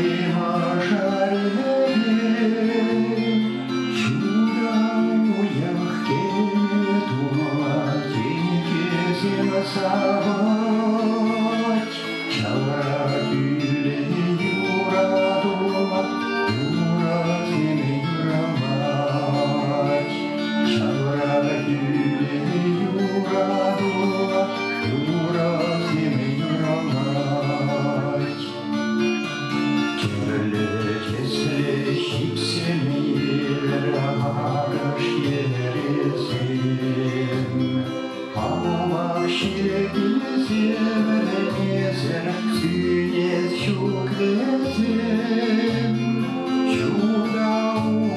Хӑй мӑшӑрӗпе ҫутӑ уйӑх кӗлӗ тума тинкесем савать. Ҫавра кӳлӗ юратума юрасем юрамать. Ҫавра кӳлӗ юратума юрасем юрамать. Тӗрлӗ тӗслӗ ҫипсем евӗр акӑш йӗресем. Амак ҫилкисем вӗрмесӗр сӳнес ҫук вӗсем. Ҫутӑ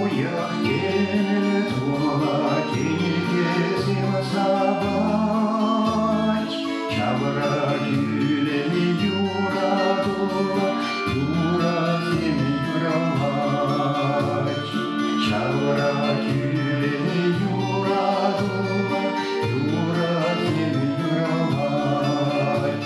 уйӑх темӗн тумла тинкесем савать. Ҫавра кӳлӗ юрату, юрасем юрамать. Ҫавра кӳлӗ юрату, юрасем юрамать.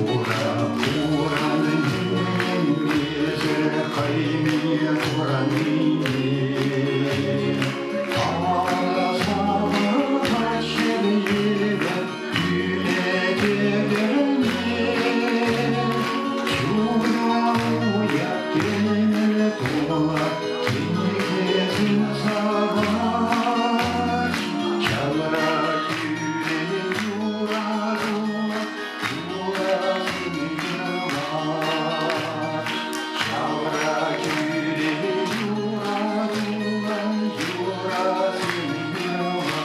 Хура-хуран ӗненмесӗр хӑйне куранине Алла ҫемьене кӳле тӗпӗрне Чуна уя кӗмӗл тула кӗнекесем савать. Ҫавра кӳле юрату, юрасем юрлать. Ҫавра кӳле юрату, юрасем юрлать.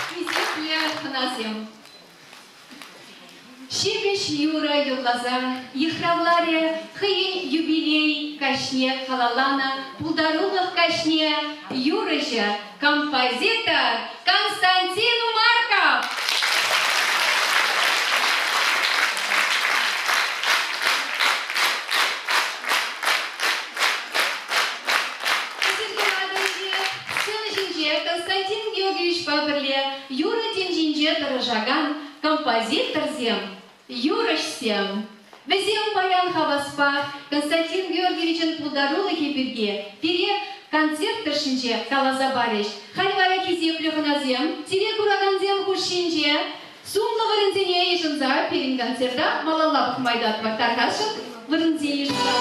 Хисеплӗ хӑнасем! Ҫепӗҫ юрӑ юрласа йыхравларӗ хӑйӗн юбилей каҫне халалланӑ пултарулӑх каҫне юрӑҫӑ, композитор Константин Марков! Сцена ҫинче Константин Георгиевичпа пӗрле юрӑ тӗнчинче тӑрӑшакан композиторсем, юрӑҫсем. Вӗсем паян хаваспах Константин Георгиевичӑн пултарулӑхӗ пирки пире концерт тӑршшӗнче каласа парӗҫ. Халь вара хисеплӗ хӑнасем, сире куракансем хушшинче сумлӑ вырӑнсене йышӑнса пирӗн концерта малалла пӑхма ыйтатпӑр. Тархасшӑн вырӑнсене йышӑнса.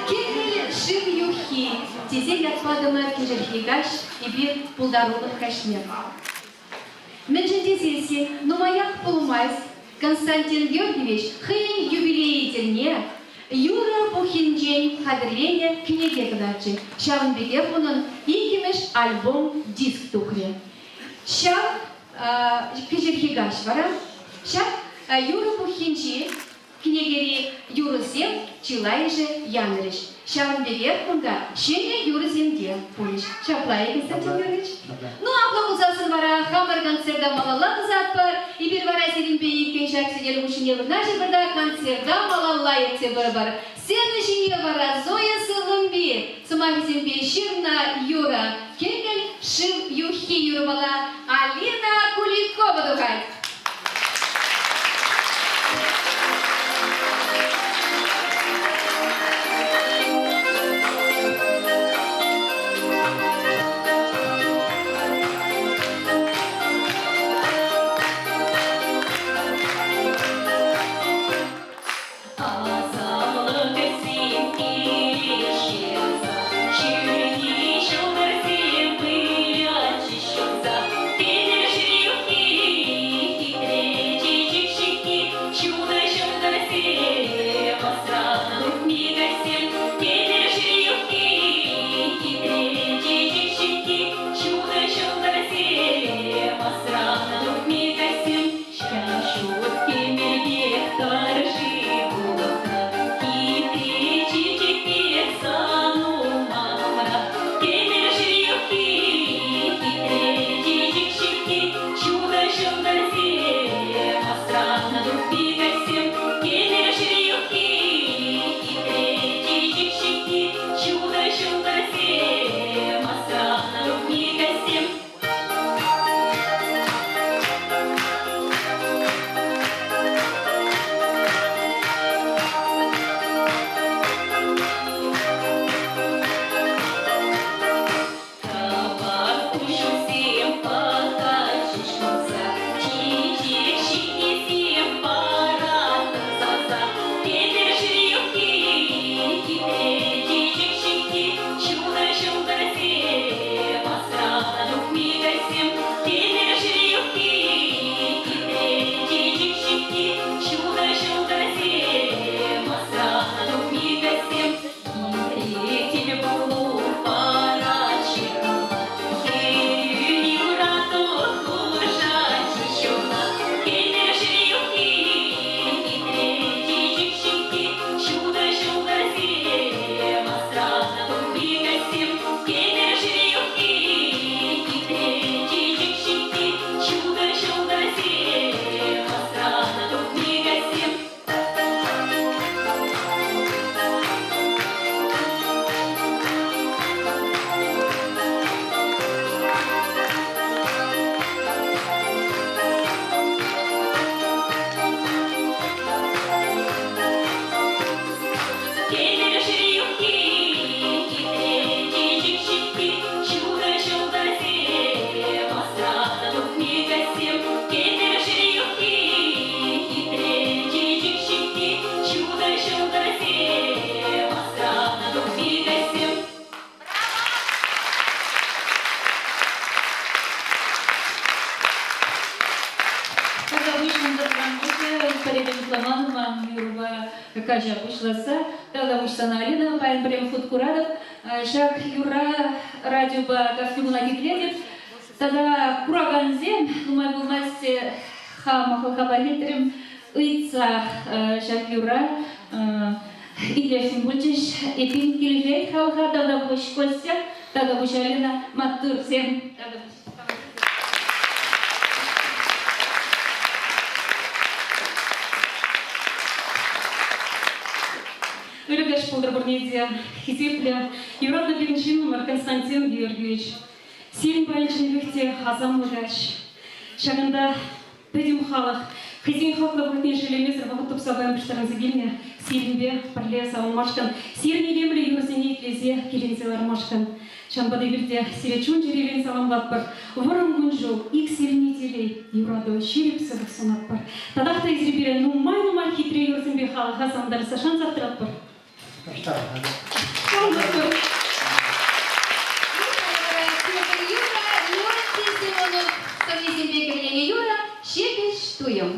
Кӗмӗл шыв юххи тесе ят патӑмӑр кӗҫӗрхи каҫ эпир пултарулӑх каҫне. Мӗншӗн тесессӗн нумаях пулмасть Константин Георгиевич хӑйӗн юбилейӗ тӗлне юрӑ пуххинчен хатӗрленӗ кӗнеке кӑларчӗ. Ҫавӑн пекех унӑн иккӗмӗш альбом-диск тухрӗ. Ҫав кӗҫӗрхи каҫ вара ҫак юрӑ пуххинчи Кӗнекери юрӑсем чылайӑшӗ янӑрӗҫ. Ҫавӑн пекех кунта ҫӗнӗ юрӑсем те пулӗҫ. Ҫапла-и, Константин Юрьевич? Ну, апла пулсассӑн вара хамӑр концерта малалла тӑсатпӑр. Эпир вара сирӗнпе иккӗн ҫак сӗтел хушшине вырнаҫӑпӑр та концерта малалла ертсе пырӑпӑр. Сцена ҫине вара Зоя Сывлӑмпи сӑмахӗсемпе ҫырнӑ юрӑ Кӗмӗл шыв юххи юрӑпала Алина Куликова тухать. Асамлӑ кӗсем килӗштерсе, ҫӳлти ҫӑлтӑрсем вылячӗҫ ҫунса, Кӗмӗл шыв юххи. каҫа пуҫласа. Тата уҫсан Алина паян пӗрремӗш хут куратӑп. Ҫак юрра радиопа кашни кунах итлетӗп. Тата куракансем нумай пулмасть хам хӑлхапа илтрӗм ыйтса ҫак юрра итлесшӗн пулчӗҫ. Эппин килӗшет халӑха тата пуҫ Костя, тата пуҫ Алина, маттурсем. Тата пуҫ. Ырӑ каҫ пултӑр пурне те. Хисеплӗ, юратнӑ пирӗн ҫыннӑмӑр Константин Георгиевич. Сирӗн паян чӑннипех те асамлӑ каҫ. Ҫакӑнта пӗтӗм халӑх хӑйсен хаклӑ вӑхӑтне шеллемесӗр вӑхӑт тупса паян пуҫтарӑнса килнӗ сирӗнпе пӗрле савӑнмашкӑн, сирӗн илемлӗ юрӑсене итлесе киленсе лармашкӑн. Ҫавӑнпа та эпир те сире чун-чӗререн саламлатпӑр. Вӑрӑм кун-ҫул, иксӗлми телей, юрату, ҫирӗп сывлӑх сунатпӑр. Татах та эсир пире нумай-нумай хитре юрӑсемпе халӑха савӑнтарса шансах тӑратпӑр. Юра, Леонтий Семенов сӑввисемпе кӗрленӗ юрӑ Ҫепӗҫ туйӑм.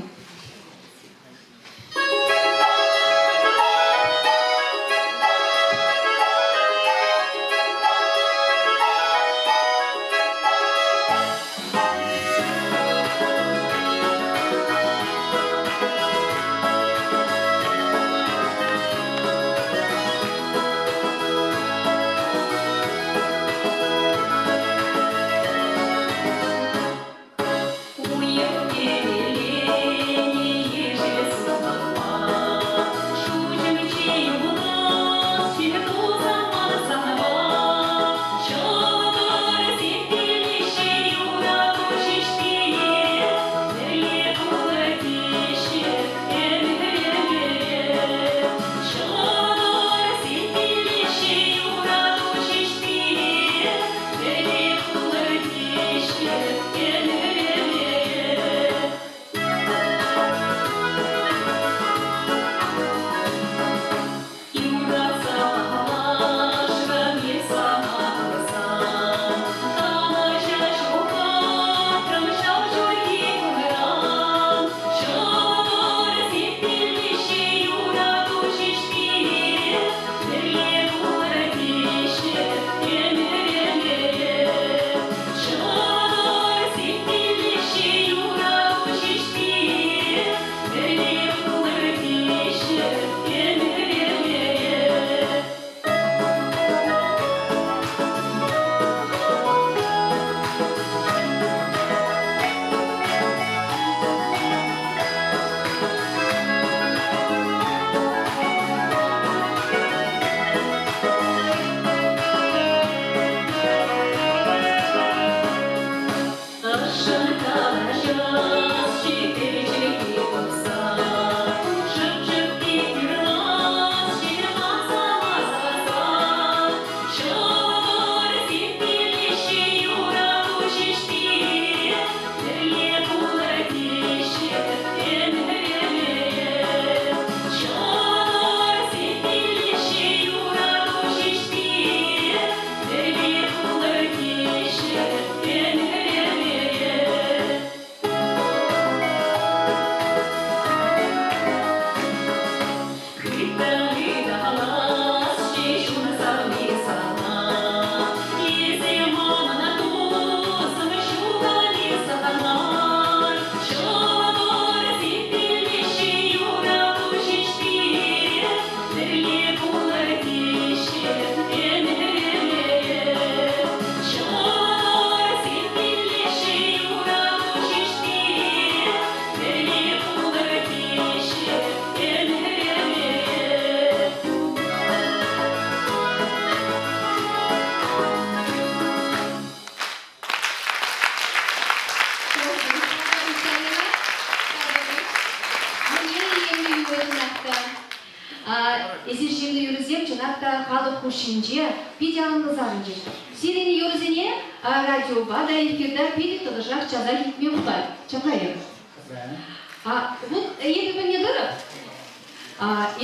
Эсир ҫырнӑ юрӑсем чӑнах та халӑх хушшинче питӗ анлӑ сарӑлчӗҫ. Сирӗн юрӑсене радиопа та эфирта питӗ тӑтӑшах часах илтме пулать. Чапаев. Вот эпӗ пӗлнӗ тӑрӑх,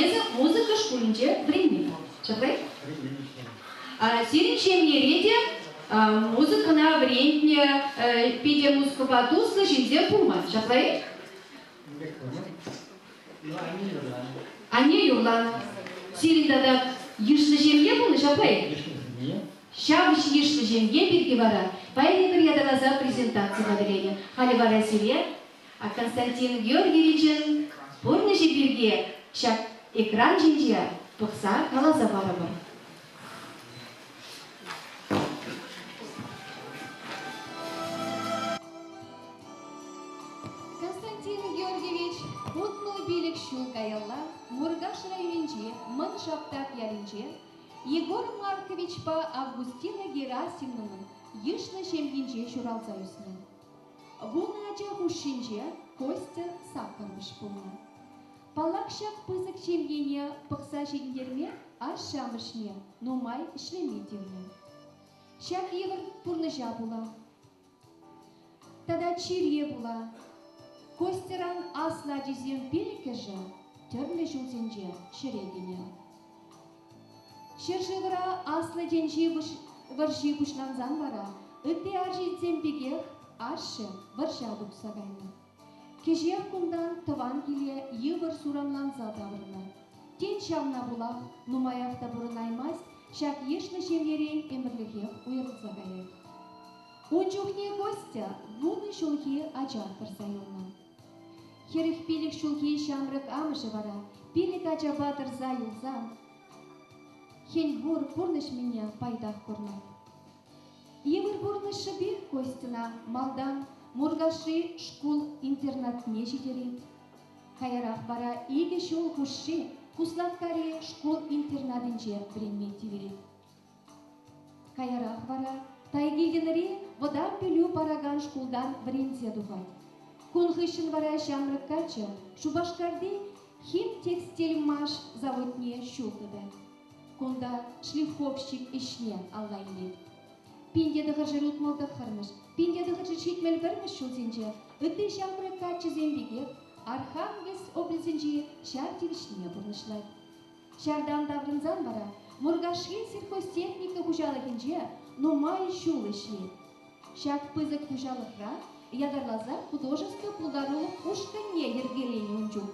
эсӗ музыка шкулӗнче вӗренмен. Чапаев? Сирӗн ҫемьере те музыкӑна вӗрентнӗ, питӗ музыкӑпа туслӑ ҫынсем пулман. Ҫапла-и? Ну, анне юрланӑ. Анне юрланӑ. Сирӗн тата йышлӑ ҫемье пулнӑ ҫапла-и? Йышлӑ ҫемье. Ҫав йышлӑ ҫемье пирки вара паян эпир ятарласа презентаци хатӗрленӗ. Халӗ вара сире Константин Георгиевичӑн пурнӑҫӗ пирки ҫак экран ҫинче пӑхса каласа парӑпӑр. Константин Георгиевич 65 ҫул каялла Муркаш районӗнчи Мӑн Шаптак ялӗнче Егор Марковичпа Августина Герасимовнӑн йышлӑ ҫемйинче ҫуралса ӳснӗ. Вунӑ ача хушшинче Костя саккӑрмӗш пулнӑ. Паллах, ҫак пысӑк ҫемьене пӑхса ҫитӗнтерме ашшӗ-амӑшне нумай ӗҫлеме тивнӗ. Ҫак йывӑр пурнӑҫа пула тата чире пула Костьӑран аслӑ ачисем пиллӗкӗшӗ тӗрлӗ ҫулсенче ҫӗре кӗнӗ. Ҫӗршывра Аслӑ тӗнче вӑрҫи пуҫлансан вара ытти арҫынсем пекех ашшӗ вӑрҫа тухса кайнӑ. Кӗҫех кунтан тӑван киле йывӑр суранланса таврӑннӑ. Тен, ҫавна пулах нумаях та пурӑнаймасть ҫак йышлӑ ҫемьерен ӗмӗрлӗхех уйрӑлса каять. Ун чухне Костя вунӑ ҫулхи ача тӑрса юлнӑ. 45 ҫулхи ҫамрӑк амӑшӗ вара пилӗк ачапа тӑрса юлсан хӗн-хур пурнӑҫ мӗнне пайтах курнӑ. Йывӑр пурнӑҫ шӑпи Костьӑна малтан Муркашри шкул-интернатне ҫитерет. Каярах вара икӗ ҫул хушши Куславккари шкул-интернатӗнче вӗренме тивет. Каярах вара Тайгильдинри вӑтам пӗлӳ паракан шкултан вӗренсе тухать. Кун хыҫҫӑн вара ҫамрӑк каччӑ Шупашкарти Химтекстильмаш заводне ҫул тытать. Кунта шлифовщик ӗҫне алла илет. 1969-мӗш, 1971-мӗш ҫулсенче ытти ҫамрӑк каччӑсем пекех Архангельск облаҫӗнчи ҫар тивӗҫне пурнӑҫлать. Ҫартан таврӑнсан вара Муркашри сельхозтехника хуҫалӑхӗнче нумай ҫул ӗҫлет. Ҫак пысӑк хуҫалӑхра ятарласа художество пултарулӑх ушкӑнне йӗркеленӗ ун чух.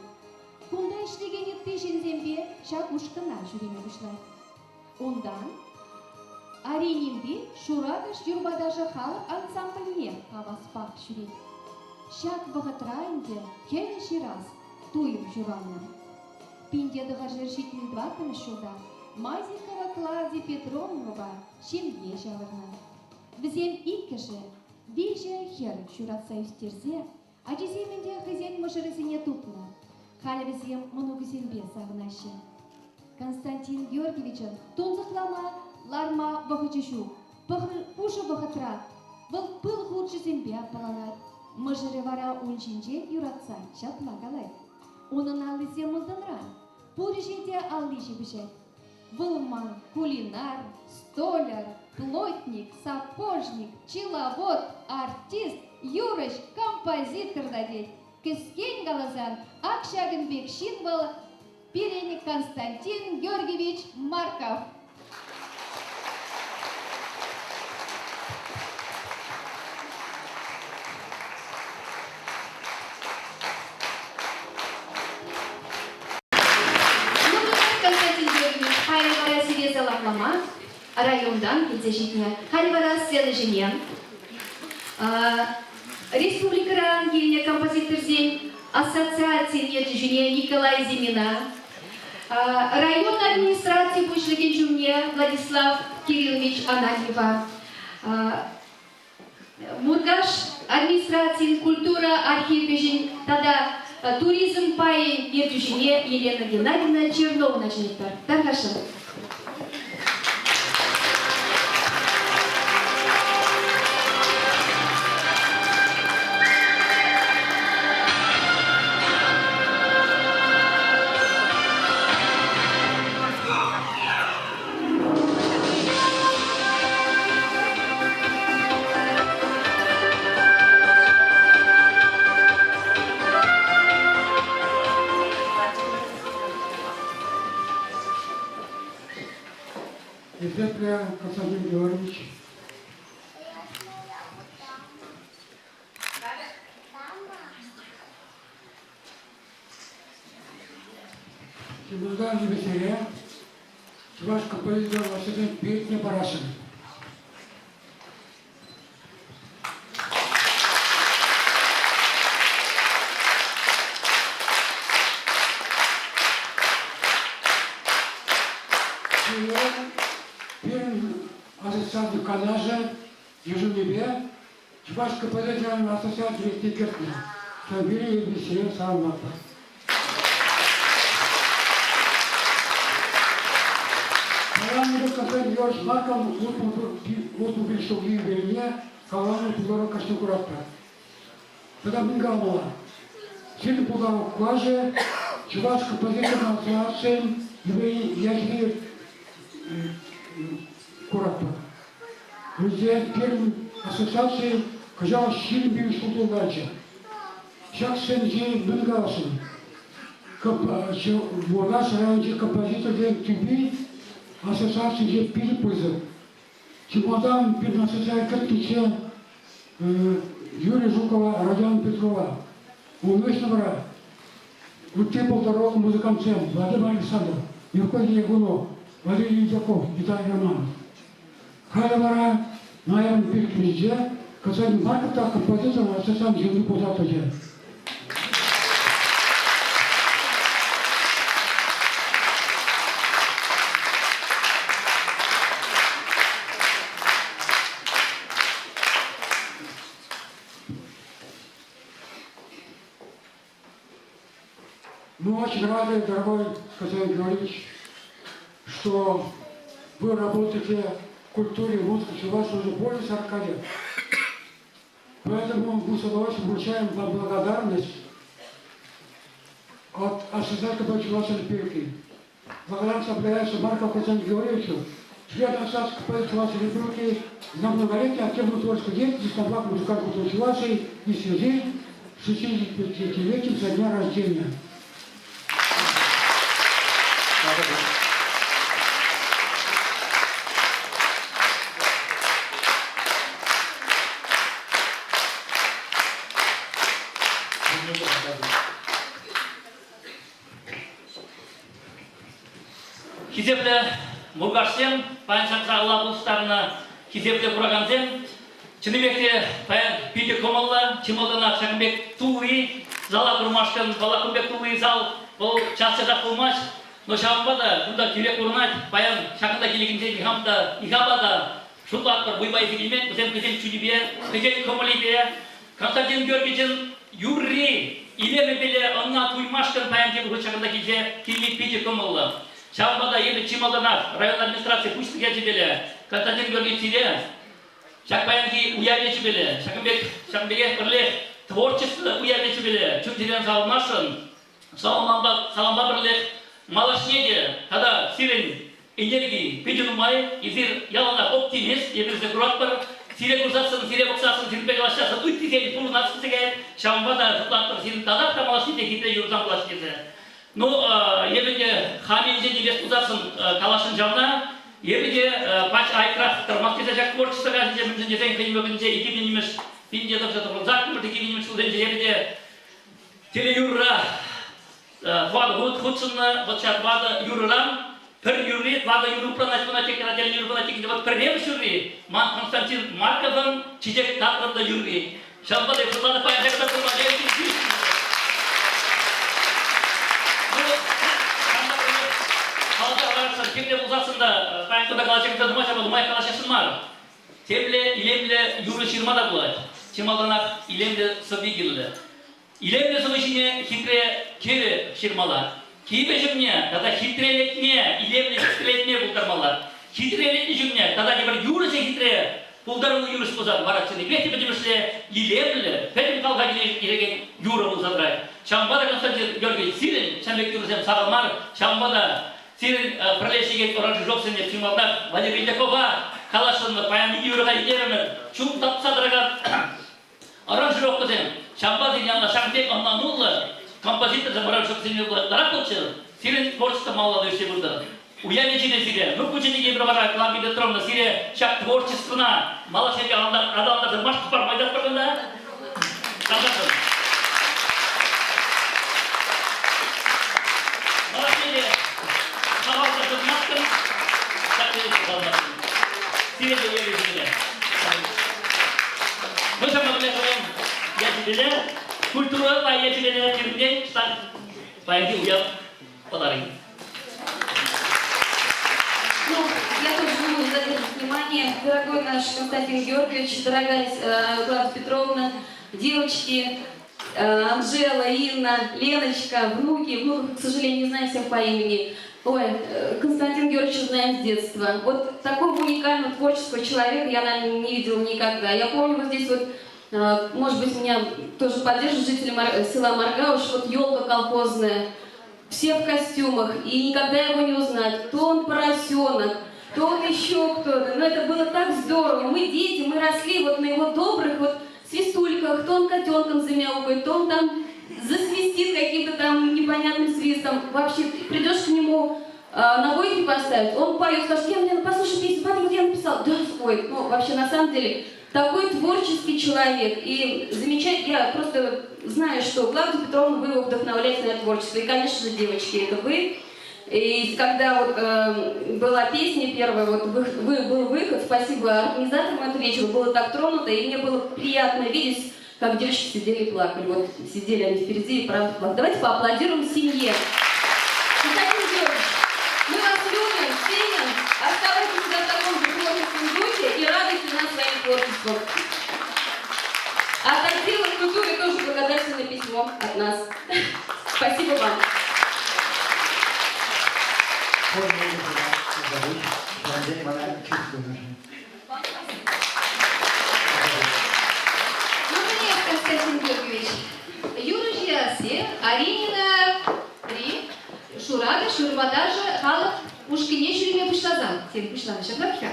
Кунта ӗҫлекен ытти ҫынсемпе ҫак ушкӑна ҫӳреме пуҫлать. Унтан Орининти Шуракӑш юрпа-ташӑ халӑх ансамбльне хаваспах ҫӳрет. Ҫак вӑхӑтра ӗнтӗ кӗвӗ ҫырас туйӑм ҫуралнӑ. 1974 ҫулта Мазикова Клавдия Петровнӑпа ҫемье ҫавӑрнӑ. Вӗсем иккӗшӗ виҫӗ хӗр ҫуратса ӳстерсе ачисем ӗнтӗ хӑйсен мӑшӑрӗсене тупнӑ. Халӗ вӗсем мӑнукӗсемпе савӑнаҫҫӗ. Константин Георгиевичӑн тунсӑхлама ларма вӑхӑчӗ ҫук. Пушӑ вӑхӑтра вӑл пыл хурчӗсемпе аппаланать. Мӑшӑрӗ вара ун ҫинчен юратса ҫапла калать. Унӑн аллисем ылтӑнран, пур ӗҫе те алли ҫыпӑҫать. Вӑл ман кулинар, столяр, плотник, сапожник, пчеловод, артист, юрӑҫ, композитор та тет. Кӗскен каласан, ак ҫакӑн пек ҫын вӑл пирӗн Константин Георгиевич Марков. Константин Георгиевич, паян вара сире саламлама районтан килсе ҫитнӗ. Халь вара сцена ҫине республикӑран килнӗ композиторсен ассоциацийӗн ертӳҫине Николай Зимина, район администраци пуҫлӑхӗн ҫумне Владислав Кириллович Ананьева, Муркаш администрацийӗн культура архивӗҫӗн тата туризм пайӗн ертӳҫине Елена Геннадьевна Черновӑна чӗнетпӗр. Тархасшӑн. Хисеплӗ Константин Георгиевич, Чемодан вӗсене чӑваш композитор влаҫӗсен пиртне парасшӑн. Пирӗн ассоциаци канашӗ йышӑннипе Чӑваш КПД-н ассоциаци ретне кӗртнӗ. Ҫав пире эпир сире саламлатпӑр. Паян эпир Константин Георгиевич Марков 65 ҫулхи юбилейне халалланӑ пултарулӑх каҫне куратпӑр. Тата мӗн каламалла? Сирӗн пултарулӑх класӗ Чӑваш композитор ассоциацийӗн юбилей ячӗпе куратпӑр. Вӗсем пирӗн ассоциаци кӑҫал 25 ҫул тултарчӗ. Ҫак сценӑсем мӗн каласшӑн? Муркаш районӗнчи композиторсен тӳпи ассоциацинче питӗ пысӑк. Чи малтан пирӗн ассоциаци кӗртнӗччӗ Юрий Жукова, Родион Петрова. Ун хыҫҫӑн вара ытти пултаруллӑ музыкантсем Владимир Александров, Юрков Ягунов, Валерий Ильдяков, Виталий Романов. Халӗ вара ноябрь пилӗкмӗшӗнче Константин Марков та композитор ассоциацин ҫынни пулса тӑчӗ. Мы очень рады, дорогой Константин Георгиевич, что вы работаете в культуре русской Чувашии уже более 40 лет. Поэтому мы с удовольствием вручаем вам благодарность от Ассоциации Чувашской Республики. Благодарность объявляется Маркову Константину Георгиевичу, члену Ассоциации Чувашской Республики, за многолетнюю активную творческую деятельность на благо музыкальной культуры Чувашии и в связи с 65-летием со дня рождения. Хисеплӗ Муркашсем, паян ҫак алла пулӑштарнӑ хисеплӗ куракансем, чӑннипех те паян питӗ кӑмӑллӑ, чи малтанах ҫакӑн пек тулли зала курмашкӑн, паллах, кун пек тулли зал вӑл час-часах пулмасть, но ҫавӑнпа та кунта тӳлек курӑнать, паян ҫакӑнта килекенсен никам та, никама та шутлатпӑр, вӑйпа илсе килмен, вӗсем хӑйсен чунӗпе, хӑйсен кӑмӑлӗпе Константин Георгиевичӑн юрри илемӗпеле ӑна туймашкӑн паянхи вӑхӑт ҫакӑнта килсе килни питӗ кӑмӑллӑ. Ҫавӑнпа та эпӗ чи малтанах район администраци пуҫлӑхӗ ячӗпеле Константин Георгиевич сире ҫак паянхи уяв ячӗпеле, ҫакӑн пек, ҫакӑн пекех пӗрлех творчество уяв ячӗпеле чун-чӗререн саламласшӑн. Салампа, салампа пӗрлех малашне те тата сирӗн энерги питӗ нумай. Эсир яланах оптимист, эпир сире куратпӑр. Сире курсассӑн, сире пӑхсассӑн, сирӗнпе калаҫсассӑн ыттисен пурӑнас килсе каять. Ҫавӑнпа та шутлатпӑр, сирӗн татах та малашне те хитре юрӑсем пулаҫҫӗ тесе. Ну, эпӗ те хам енчен илес пулсассӑн каласшӑн ҫавна. Эпӗ те пач айкрах тӑрмас тесе ҫак творчество каҫӗнче мӗншӗн тесен хӑй вӑхӑтӗнче иккӗмӗш пинте тӑрса тӑхӑнса иккӗмӗш ҫулсенче эпӗ те Телеюрра тӑватӑ хут хутшӑннӑ, вӑт ҫак ватӑ юрӑран пӗр юрри, тӑватӑ юрӑ упранать куна тек кӑна телеюрӑ куна тек вӑт пӗрремӗш юрри ман Константин Марковӑн Чечек татрӑм та юрри. Ҫавӑнпа та шутланӑ паян ҫакӑнта пулма Каласа хӑварасшӑн, темле пулсассӑн та паян кунта калаҫакансем нумай ҫавӑнпа нумай калаҫасшӑн мар. Темле илемлӗ юрӑ ҫырма та пулать. Чи малтанах илемлӗ сӑвви кирлӗ. Илемлӗ сӑвӑ ҫине хитре кӗвӗ ҫырмалла. Кивӗ ҫумне тата хитрелетме, илемлӗ хитрелетме пултармалла. Хитрелетнӗ ҫумне тата тепӗр юрӑҫӑ хитре пултаруллӑ юрӑҫ пулсан вара чӑннипех те пӗтӗмӗшле илемлӗ, пӗтӗм халӑха килӗшекен юрӑ пулса тӑрать. Ҫавӑнпа та, Константин Георгиевич, сирӗн ҫав пек юрӑсем сахал мар. Ҫавӑнпа та сирӗн пӗрле ӗҫлекен Оранжижовсене чи малтанах Валерий Ильдякова каласшӑн паян юрӑха итлерӗмӗр. Чун тапса тӑракан Аранжировкӑсем ҫавӑнпа та янӑ ҫакӑн пек ӑнлануллӑ композиторсем аранжировкӑсене ытларах пулччӑр, сирӗн творчество малалла ӳссе пытӑр. Уяв ячӗпе сире, ну ку чӗнеке эпир вара Клавдия Петровна сире ҫак творчествӑна малашне те аталантарса пымашкӑн пайтатпӑр кунта. Тархасшӑн. Малашне те хаваслӑ тытмастӑн, ҫак тӗлӗшпе палӑртатӑн. Сире те уявӗсене. Ну, ҫавна пӗрле ячӗпеле, культура пайӗ ячӗпеле пирӗнтен штат паянхи уяв подари. Ну, я тоже не буду задерживать внимание. Дорогой наш Константин Георгиевич, дорогая Клавдия Петровна, девочки, Анжела, Инна, Леночка, внуки, внуков, к сожалению, не знаю всех по имени. Ой, Константин Георгиевича знаем с детства. Вот такого уникального творческого человека я, наверное, не видела никогда. Я помню вот здесь вот, может быть, меня тоже поддержат жители села Моргауш, вот елка колхозная, все в костюмах, и никогда его не узнать. То он поросенок, то он еще кто-то. Но это было так здорово. Мы дети, мы росли вот на его добрых вот свистульках, то он котенком замяукает, то он там засвистит каким-то там непонятным свистом. Вообще, придешь к нему набойки поставить, он поет, скажет: «Лена, Лена, послушай песню, смотри, вот я написал». Да, ой, ну вообще на самом деле такой творческий человек. И замечательно, я просто знаю, что Клавдия Петровна, вы его вдохновляете на творчество. И, конечно же, девочки, это вы. И когда вот была песня первая, вот был выход, спасибо организаторам этого вечера, было так тронуто, и мне было приятно видеть, как девочки сидели и плакали. Вот сидели они впереди и правда плакали. Давайте поаплодируем семье. Константин Георгиевич, мы вас любим, ценим. Оставайтесь всегда в таком же творческом духе и радуйте нас своим творчеством. От отдела культуры тоже благодарственное письмо от нас. Спасибо вам. Ой, зовут. День мана чувствую. Ну, привет, Константин Георгиевич. Юрӑ ҫырасси, Орининӑри Шуратӑш юрӑпа ташӑ халӑх ушкӑнне ҫӳреме пуҫласан, тем пуҫланӑ ҫаплах-ха.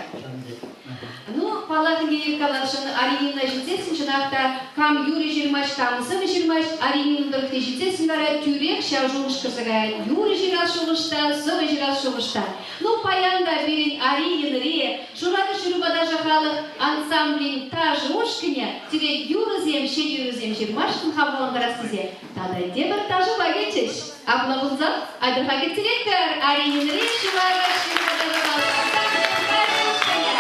Ну, паллах ӗнтӗ, каласшӑн, Оринина ҫитсессӗн чӑнах та кам юрӑ ҫырмасть, кам сӑвӑ ҫырмасть, Оринин тӑрӑхне ҫитсессӗн вара тӳрех ҫав шухӑш кӗрсе каять. Юрӑ ҫырас шухӑш та, сӑвӑ ҫырас шухӑш та. Ну, паян та пирӗн Орининри Шуратӑш юрӑпа ташӑ халӑх ансамблӗн ташӑ ушкӑнӗ сире юрӑсем, ҫӗнӗ юрӑсем ҫырмашкӑн хавхалантарас тесе тата тепӗр ташӑпа килчӗҫ. Апла пулсан, айтӑр-ха кӗттеретпӗр Орининри Шуратӑш юрӑпа ташӑ халӑх ансамблӗн ташӑ ушкӑнӗ.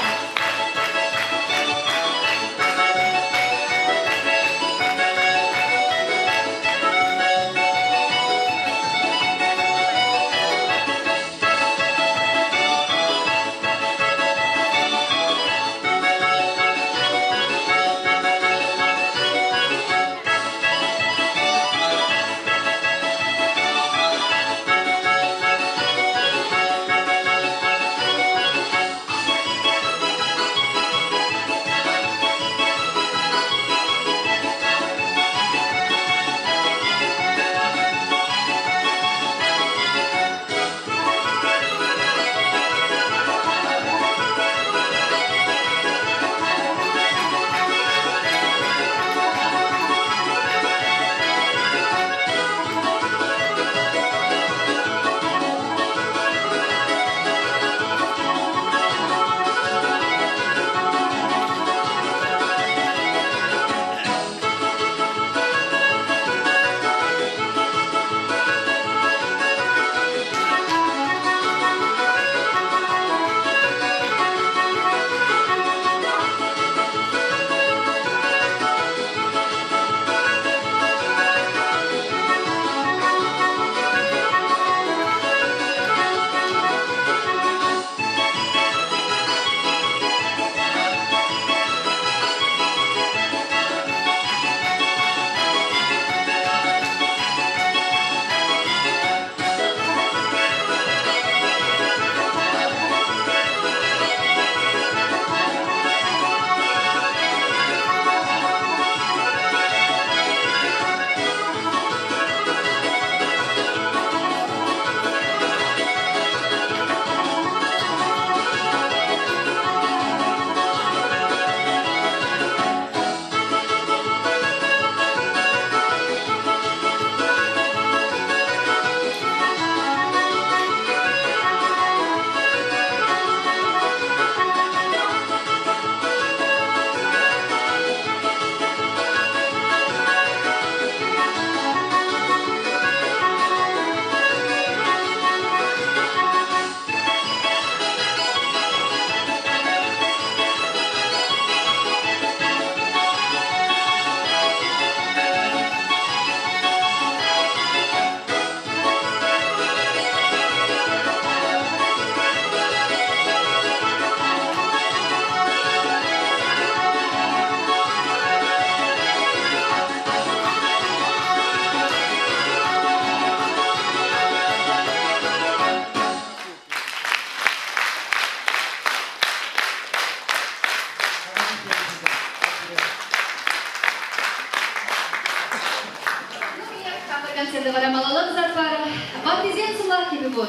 ыйту пур.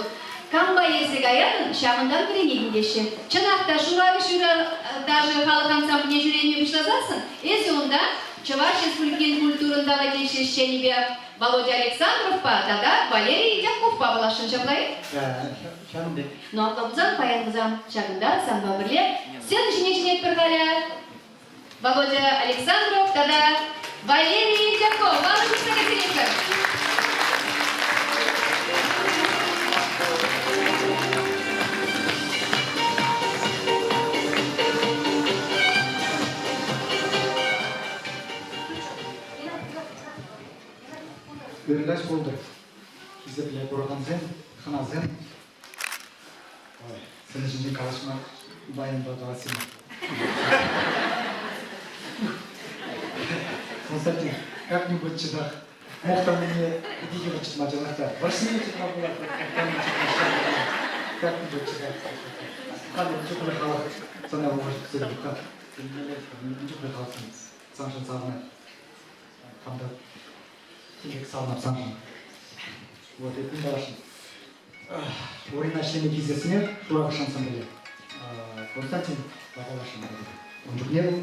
Кампа ерсе каятӑн, ҫавӑнтан вӗренетӗн теҫҫӗ. Чӑнах та, Шуравӗш юрӑ ташӑ халӑх ансамбльне ҫӳреме пуҫласассӑн, эсӗ унта Чӑваш Республикин культурӑн тава тивӗҫлӗ ӗҫченӗпе Володя Александровпа тата Валерий Дяковпа паллашрӑн ҫапла-и? Ҫавӑн пек. Ну, апла пулсан паян вӗсем ҫакӑнта санпа пӗрле сцена ҫине чӗнетпӗр халӗ. Володя Александров тата Валерий Дяков. Алӑ ҫупса кӗтетпӗр. Ыркаҫ пултӑр, хисеплӗ куракансем, хӑнасем. Ой, сцена ҫинчен калаҫма баянпа калаҫсем. Константин, как-нибудь часах мухтанине питӗ чӑтма чӑнах та. Вӑрҫине чӑтма пулать, мухтанине чӑтма как-нибудь часах. Халӗ чухлӗ халӑх сана пулӑшать, мӗн чухлӗ халӑх саншӑн савӑнать. Хам та тинех савӑнап саншӑн. Вот, эп каласшӑн. Урина ӗҫлеме килсессӗнех шурах шансан пӗле. Константин пакаласшӑн Ун чухне вӑл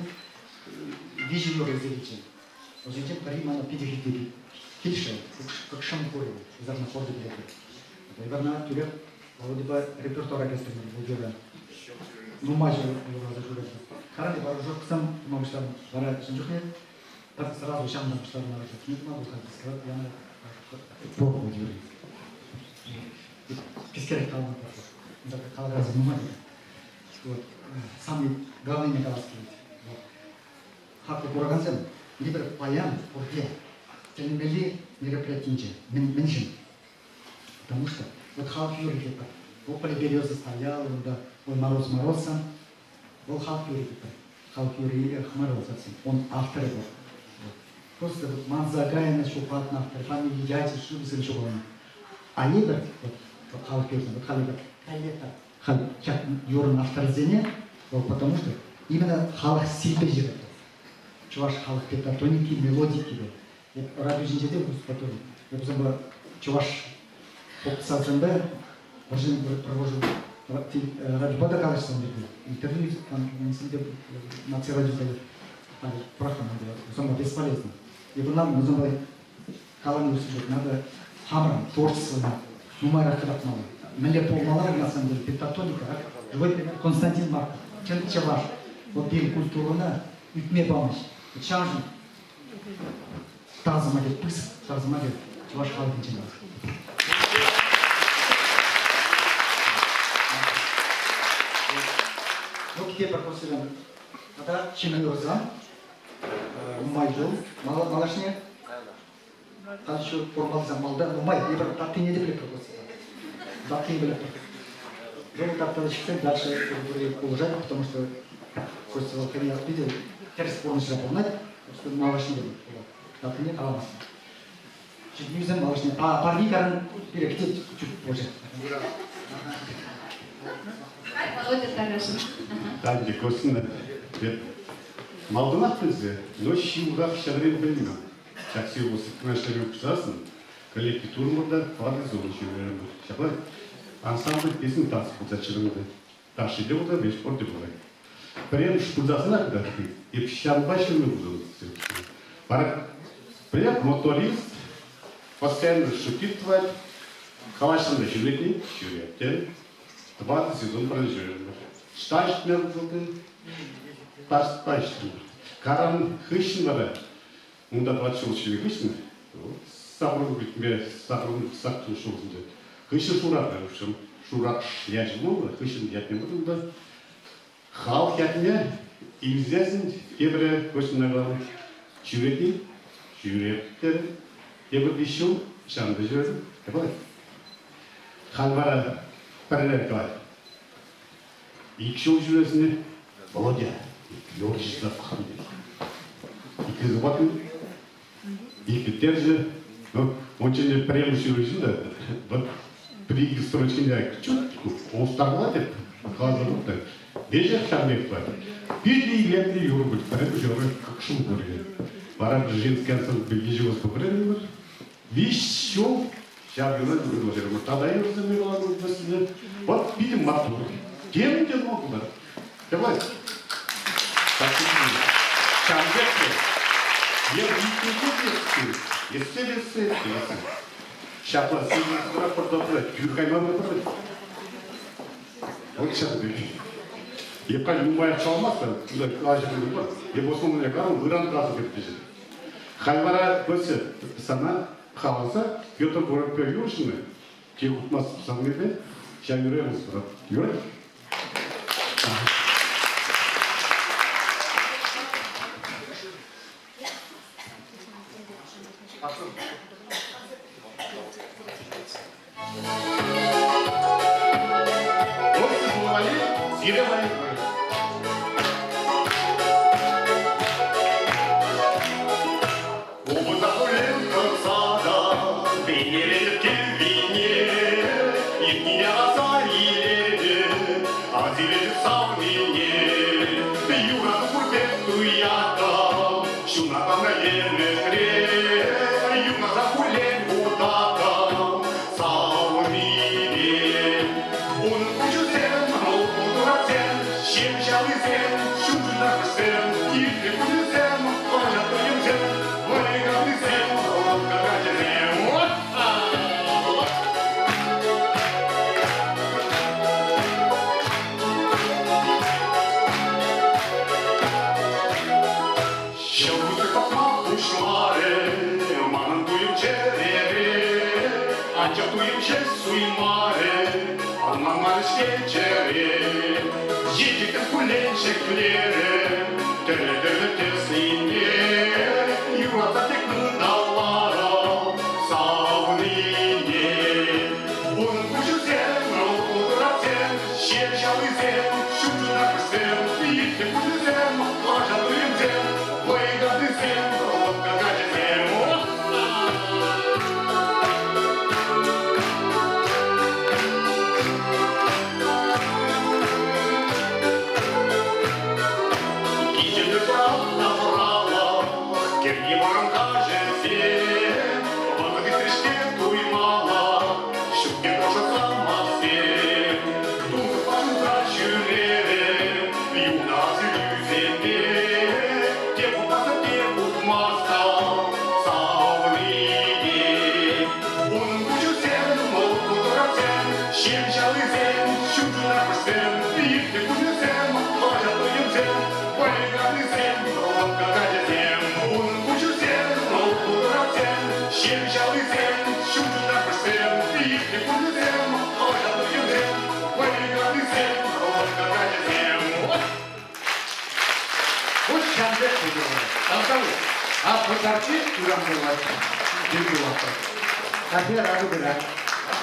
виҫӗ юрӑ илсе килчӗ. Вӗсенчен пӗри мана питӗ хитре килшӗ, кӑкшӑм хурӗ, Иварна хорды билеты. Иварна тӳрех Володьӑпа репертуара кӗртрӗмӗр вӑл юрра. Нумай юрласа ҫӳрерӗм. Каран вооружёвкӑсем тума пуҫларӑм. Вара ҫын чухне сразу ҫамрӑк пуҫларӑм не тума пулсан яна пробовать юрри. Кӗскерех калама калакансем нумай. Вот. Самый главный калас килет. Вот. Хаклӑ куракансем, эпир паян пурте тӗлӗнмелли мероприятинче мӗншӗн? Потому что вот халӑх юрри тетпӗр. Вӑл поле береза стояла, унта ой мороз морозом. Вӑл халӑх юрри тетпӗр. Халӑх юрри хӑмарӑл совсем. Он авторӗ вӑл. Просто вот манса кайнӑ ҫухатнӑ автор, фамили ячӗ шывсем ҫухалнӑ. А эпир вот халӑх юррисем, вот халӗ каллета халь ҫак юрӑн авторӗсене вӑл потому что именно халӑх стильпе ҫырать. Чӑваш халӑх пентатоники, мелодики вӑл. Эп радио ҫинче те выступать Эп вӗсемпе чӑваш попсасемпе вӑрҫӑн провожу радиопа та калаҫсам пирки. Интервью там те наци радио пӑрахнӑ вӗсемпе бесполезно. Эп ӑна вӗсемпе калани усӑ надо хамӑрӑн творчествӑна нумайрах кӑтартмалла. Мӗнле пулмалла на самом деле пентатоника, живой пример Константин Марков, чӑн чӑваш. Вот пирӗн культурӑна ӳкме памасть. Ҫавшӑн Тав сӑмахӗ пысӑк тав сӑмахӗ чӑваш халӑхӗнчен. Ну, тепӗр курсерен тата ҫӗнӗ юрӑсем нумай ҫул малашне халь ҫул курмаллисем малта нумай эпир таттине те пӗлетпӗр курсерен. Таттине пӗлетпӗр. Ну, таттана ҫитсен дальше пулӑшать, потому что Костя вӑл хӑйне питӗ тӗрӗс пурнӑҫра пурӑнать. Малашне те пулать. Датине каламастӑн. Ҫитӗнӳсем малашне. А парни каран пире кӗтет чуть позже. Володя Тарасов. Танька Костина, эп малтанах пӗлсе, но ҫывӑхах ҫӗррен пӗлмен. Ҫак сивӗ сыхӑна пусасӑн коллектив турӑмӑр та парнесем ҫӳрерӗмӗр. Ҫапла ансамбль песни танц пулса чӗрӗлнӗ. Ташши те пулса, веҫ спорт те пулать. Пӗрремӗш пырсассӑнах кӑтартни, эп ҫавӑнпа ҫырнӑ пулсан. Вара пӗрех моторист постоянно шутить тӑвать, калаҫсан та ҫӳретни, ҫӳрет те. Тӑватӑ сезон пӗрле ҫӳрерӗмӗр. Штан ҫитме пултӑм, таҫта ҫитрӗмӗр. Каран хыҫҫӑн вара унта тӑват ҫул ҫӳренӗ хыҫҫӑн саккун кӗтме саккун ҫулсенче хыҫҫӑн шурак в шурак ячӗ пулнӑ хыҫҫӑн ятне пытӑм та халӑх ятне илсессӗн тепӗр костина каланӑ ҫӳрет-и ҫӳрет терӗ тепӗр виҫ ҫул ҫавӑнта ҫӳретӗп калать халь вара пӗрре калать ик ҫул ҫӳресне Володя Георгий пӑхам иккӗ сыватнӑ иккӗ терчӗ ну унччен пӗрремӗш ҫул та вот при строчкине чуть улӑштармалла теп каласа тухнӑ веҫех ҫав пек пулать питӗ илемлӗ юрӑ пуль пӗрремӗш юрӑ кӑкшӑм пурӗ вара женский ансамбль виҫӗ виҫ ҫул. Ҫав юрра юрласа тата юрӑсем юрланӑ. Вот питӗ маттур. Тем те нумай пултарать. Давай. Ҫавӑн пек те. Е Ессе ессе ессе. Ҫапла сывлӑхра пӑртаклать, тӳр кайма пӑртаклать. Вот ҫавӑн пек. Еп халь нумаях чалмастӑн, калаҫӑр бар. Еп основной карӑм выран касӑ кӗртпӗҫӗ. Халь вара көсі сана халаса Петр Воробьев юршыны, те утмас саннипе, ҫав юрай мусора. Юрай?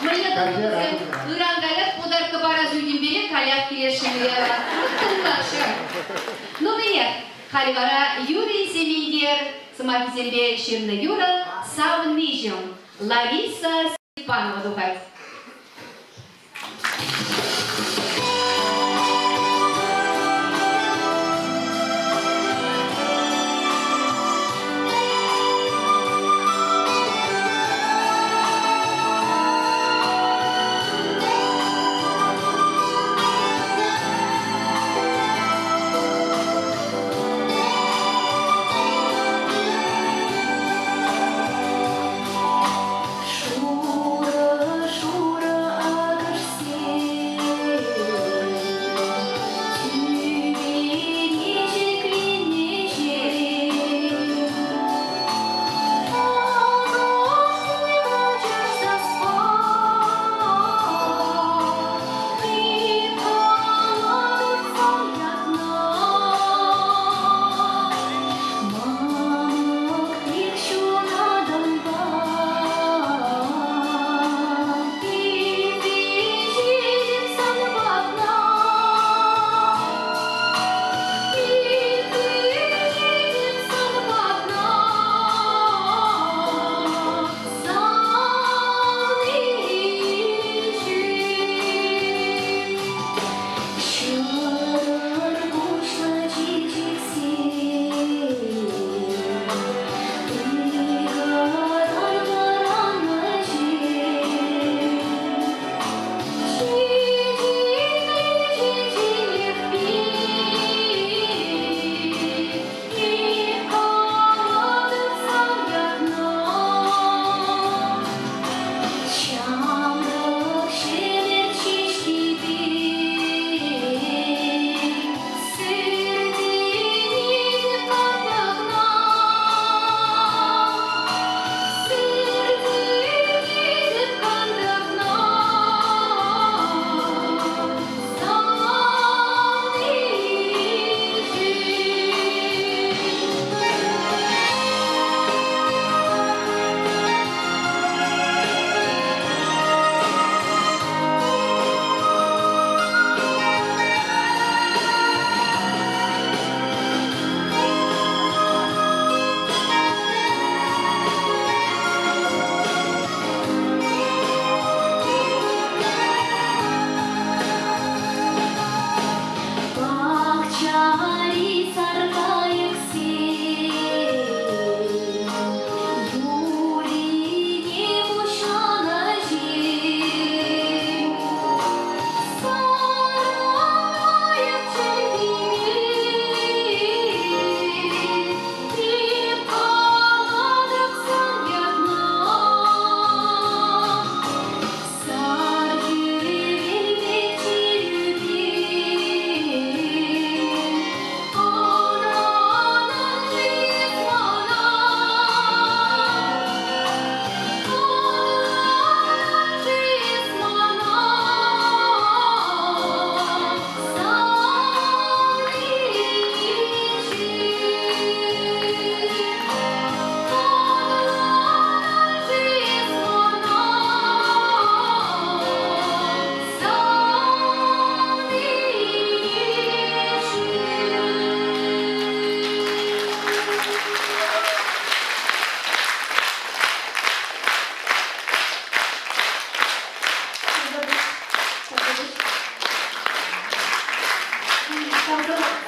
Мӗнле тӑвӑнсем ыран каллех подарка парас ӳкӗнпеле калях килесшӗн уява. Тӑнлаҫҫӗ. Ну, мӗнех, халь вара Юрий Сементер сӑмахӗсемпе ҫырнӑ юрӑ «Савниҫӗм» Лариса Степанова тухать. Шурӑ, шурӑ акӑшсем.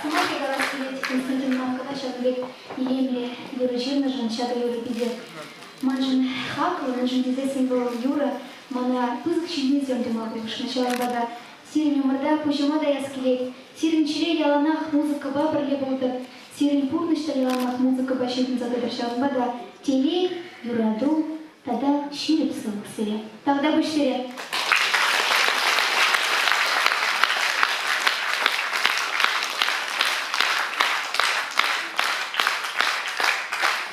Сӑмахӗ калас килет Константин Маркова ҫакӑн пек илемлӗ юрӑ ҫырнӑшӑн. Ҫакӑ юрӑ питӗ маншӑн хаклӑ, мӗншӗн тесессӗн вӑл юрӑ мана пысӑк ҫитӗнӳсем тума пулӑшнӑ. Ҫавӑнпа та сирӗн умӑрта пуҫӑма таяс килет. Сирӗн чӗре яланах музыкӑпа пӗрле пултӑр, сирӗн пурнӑҫ та яланах музыкӑпа ҫыхӑнса тӑтӑр. Ҫавӑнпа та телей, юрату тата ҫирӗп сывлӑх сире. Тавтапуҫ сире!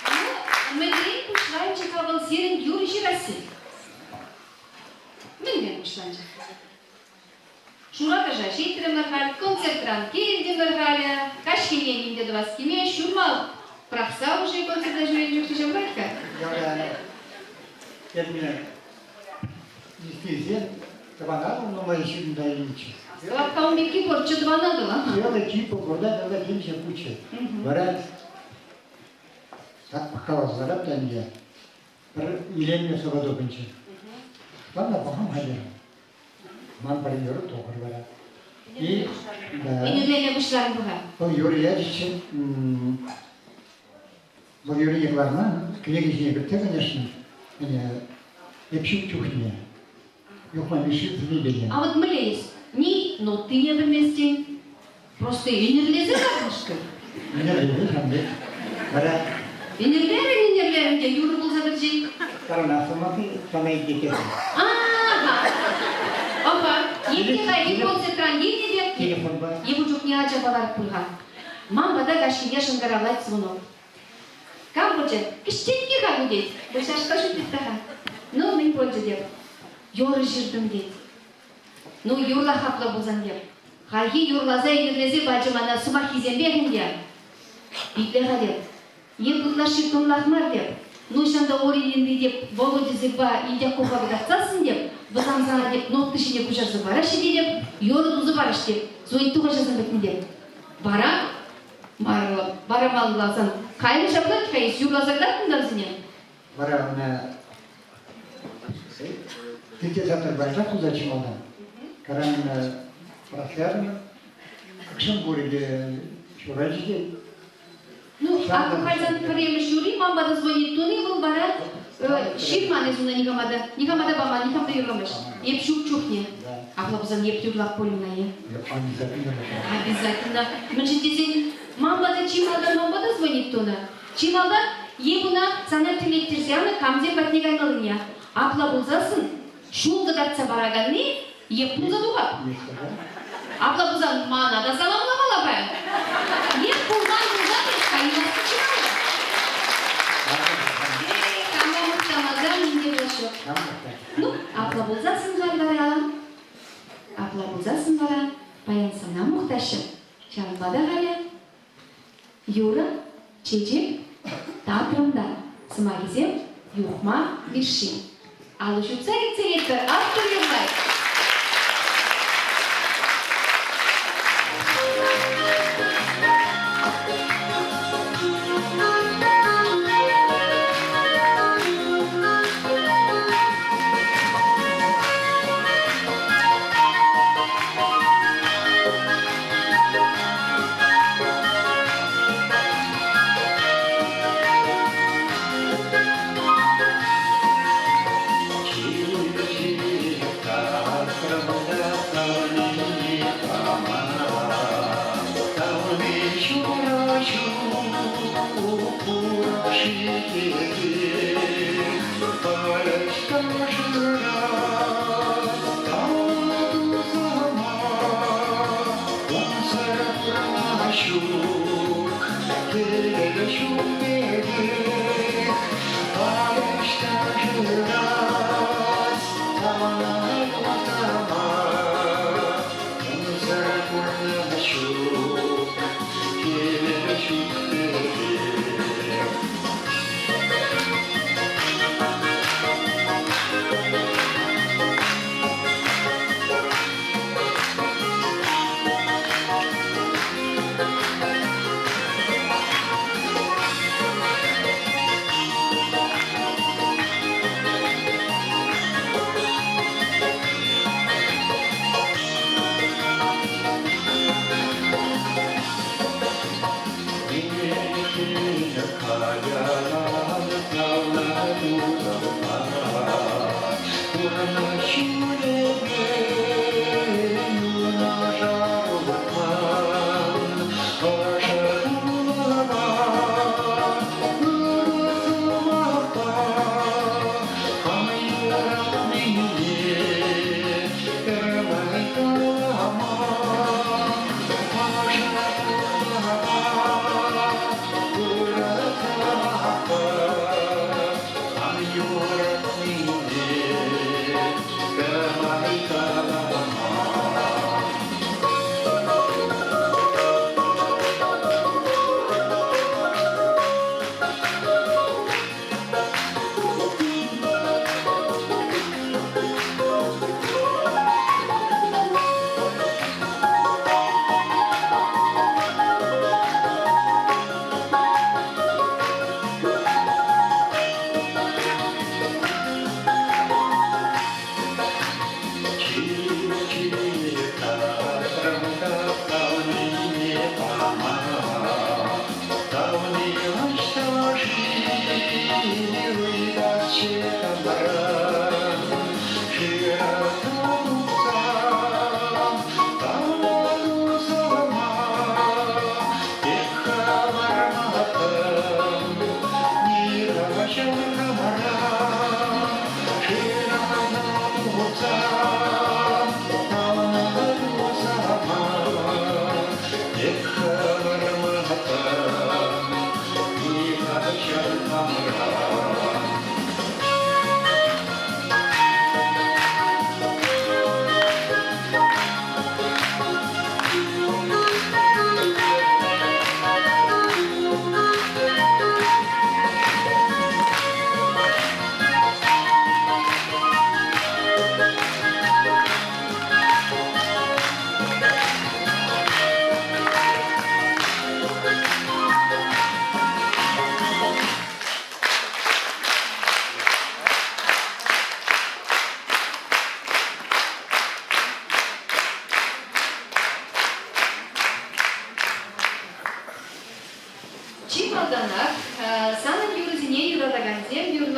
Ну, мӗнрен пуҫланчӗ-ха вӑл сирӗн юрӑ ҫырасси? Мӗнрен пуҫланчӗ? Шуракӑша ҫитрӗмӗр халь, концертран килтӗмӗр халӗ, каҫхине ним те тӑвас килмест, ҫурма пӑрахса уже концерта ҫӳренӗ чух ҫамрать-ха. Ялта эрне ирттерсе тӑван Атӑл нумай ҫырӑнса илнӗччӗ. Сӑвапка ун пекки пурччӗ Тӑван Атӑла. Ялта киппӗ курта тата темиҫе пулчӗ. Вара так пӑхкаласа ларап та ӗнтӗ. Пӗр илемлӗ сӑвӑ тупӑнчӗ. Ладно, пӑхам-ха терӗм. Ман пӗр юрӑ тухӑр вара. И, да. Ӗнерлеме пуҫларӑм пӑха. Вӑл юрӑ ячӗччӗ. Вӑл юррине кӑларман, кӗнеке ҫине кӗртсе, конечно, эп ҫук чухне. Юхма Мишши сӗнекене. А вот мӗнле эс? Ни нотине пӗлместен, просто ӗнерлесе ларнӑ-ҫке. Ӗнерлесе ҫавӑн пек. Вара Ӗнерлерӗн, ӗнерлерӗн те юрӑ пулса тӑчӗ. Сторона сӑмахи сана итлеттерчӗ. Ага. Ага. Епле-ха концертран килнӗ те Телефонпа. Е ку чухне ачапа ларать пуль-ха. Ман пата каҫхине шӑнкӑравлать звонок. Кам пулчӗ? Кӗҫтенкки-ха ку тет. Вӑл ҫашка ҫут та-ха. Ну, мӗн пулчӗ теп. Юрӑ ҫыртӑм тет. Ну, юрла хаклӑ пулсан теп. Хайхи юрласа ӳкӗтлесе пачӗ мана сӑмаххисемпех ӗнтӗ. Итле-ха теп. Е ытлашши тӑнлах мар теп. Ну, ҫанта Орининти теп, Володьӑсемпе Ильдякова кӑтартсассӑн теп, вӑсам сана теп, нота ҫине куҫарса параҫҫӗ те теп, юрӑ туса параҫ теп, звонить тухаҫҫӗ пӗтнӗ теп. Вара марлӑ, вара малласан кайнӑ ҫапла-ха эс юрласа кӑтартӑн та вӗсене. Вара ӑна синтезатор пачах туса чи малтан. Каран профернер, кӑкшӑм пурӗ ҫуралчӗ те. Ну, а халь пӗрремӗш ҫурри ман пата звонить туни вӑл вара ҫырман эс уна никама та, никама та паман, никам та юрламасть. Эп ҫук чухне. Апла пулсан эп юрлап пуль уна, е? Обязательно. Обязательно. Мӗншӗн тесен ман пата чи малтан ман пата звонить тунӑ. Чи малтан е куна сана тӳлеттерсе янӑ камсем патне каймаллине. Апла пулсассӑн ҫул кӑтартса параканни е пулса тухать. Апла пулсан мана та саламламалла паян. Е пулман пулсан каймастӑн чи малтан. Кама мухтамасан ним те ҫук. Ну, апла пулсассӑн халь вара, апла пулсассӑн вара паян сана мухтаҫҫӗ. Ҫавӑнпа та халӗ Юрӑ, чечек, татрӑм та сӑмахӗсем Юхма Мишши. Алӑ ҫутса кӗтсе автор юрлать.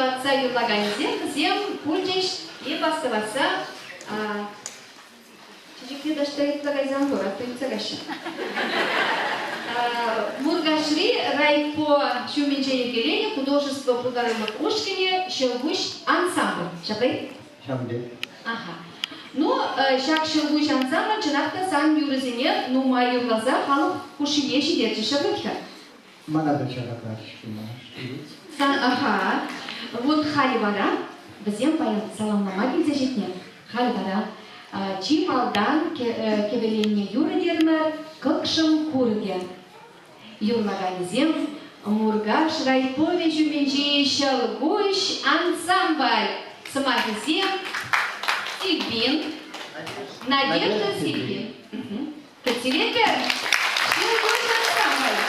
юратса юрлаканӗсем вӗсем пулчӗҫ эп астӑвасса чечекне таҫта йӑтса кайсан пур, атту йӑтса каҫҫӗ. Муркашри райпо ҫумӗнче йӗркеленӗ художество пултарулӑх ушкӑнӗ «Ҫӑлкуҫ» ансамбль. Ҫапла-и? Ҫавӑн пек. Аха. Ну, ҫак ҫӑлкуҫ ансамбль чӑнах та сан юрӑсене нумай юрласа халӑх хушшине ҫитерчӗ ҫапла-ха. Мана та чаракаҫ Сан, аха. Вот халӗ вара вӗсем паян саламлама килсе ҫитнӗ. Халӗ вара чи малтан кӗвӗленнӗ юрӑ терӗмӗр «Кӑкшӑм курӑкӗ». Юрлаканӗсем Муркаш райповӗ ҫумӗнчи «Ҫӑлкуҫ» ансамбль. Сӑмахӗсем Сильвин, Надежда Сильвин. Кӗттеретпӗр! Ҫӑлкуҫ ансамбль.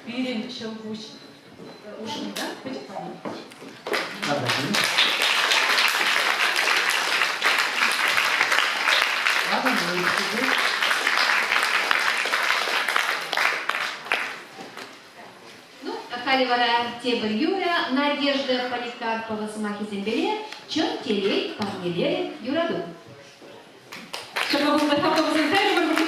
Пирӗн ҫӑлкуҫ ушкӑнта пӗчӗк парне. Ну, халӗ вара тепӗр юрӑ Надежда Поликарпова сӑмахӗсемпеле. Чӑн телей парнелерӗ юрату. Ҫапла пулса автобусӑн кайрӑмӑр пулса